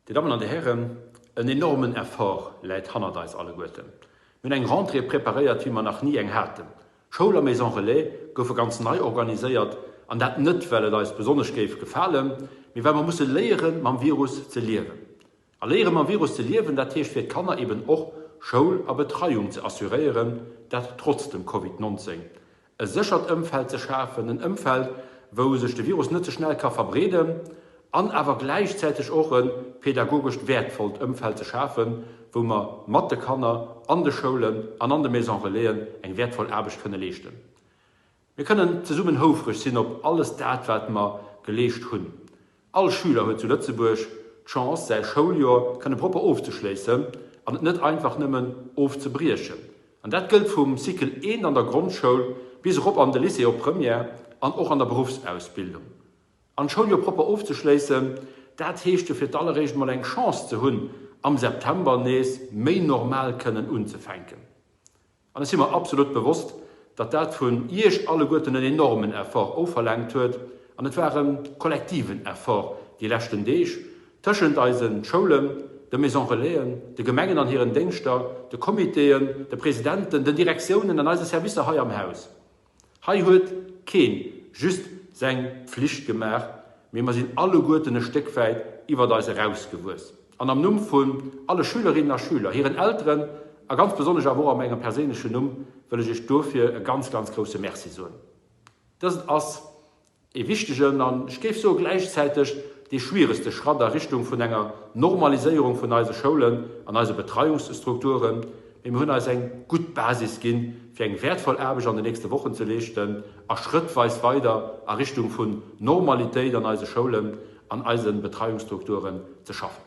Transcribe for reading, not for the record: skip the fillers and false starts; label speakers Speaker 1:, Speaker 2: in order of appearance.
Speaker 1: Dir Dammen an Dir Hären, en enormen Effort läit hannert eis alleguerten. Mir hunn eng Rentrée preparéiert, wéi mer nach ni eng haten. Schoul a Maison Relais goufe ganz nei organiséiert, an dat net, well et eis besonnesch géif gefalen, mee well mer musse léieren, mam Virus ze liewen. A léiere mam Virus ze liewen, dat heescht fir d'Kanner eben och Schoul a Betreiung ze assuréieren, dat trotz dem Covid 19. E séchert Ëmfeld ze schafen, en Ëmfeld, wou sech de Virus net ze schnell ka verbreeden, an awer gläichzäiteg och e pedagogescht wäertvollt Ëmfeld ze schafen, wou mer mat de Kanner an de Schoulen an an de Maisons Relaisen eng wäertvoll Aarbecht kënne leeschten. Mir kënnen zesummen houfreg sinn op alles dat, wat mer geleescht hunn. All Schüler huet zu Lëtzebuerg d'Chance, säi Schouljoer kënne propper ofzeschléissen an et net einfach nëmmen ofzebriechen. An dat gëllt vum Cycle I an der Grondschoul bis erop an de Lycée op Première an och an der Beruffsausbildung. An d'Schouljoer propper ofzeschléissen, dat heescht jo fir d'alleréischt mol eng Chance ze hunn, am September nees méi normal kënnen unzefänken. An ech si mer absolut bewosst, datt dat vun Iech alleguerten en enormen Effort ofverlaangt huet, an et war e kollektiven Effort déi leschten Deeg, tëschent eise Schoulen, de Maisons Relaisen, de Gemengen an hiren Déngschter, de Comitéen, de Presidenten, den Direktiounen an eise Servicer hei am Haus. Hei huet keen just seng Pflicht gemaach, mee mer sinn alleguerten e Stéck wäit iwwert eis erausgewuess. An am Numm vun alle Schülerinnen a Schüler, hiren Elteren a ganz besonnesch awer och a mengem perséinlechen Numm wëll ech Iech dofir e ganz, ganz grousse Merci soen. Dëst ass ee wichtegen an, ech géif soe gläichzäiteg dee schwieregste Schratt a Richtung vun enger Normaliséierung vun eise Schoulen an eise Betreiungsstrukturen, mee mir hunn eis eng gutt Basis ginn, fir eng wäertvoll Aarbecht an den nächste Wochen ze leeschten a schrëttweis weider a Richtung vun Normalitéit an eise Schoulen an eise Betreiungsstrukturen ze schaffen.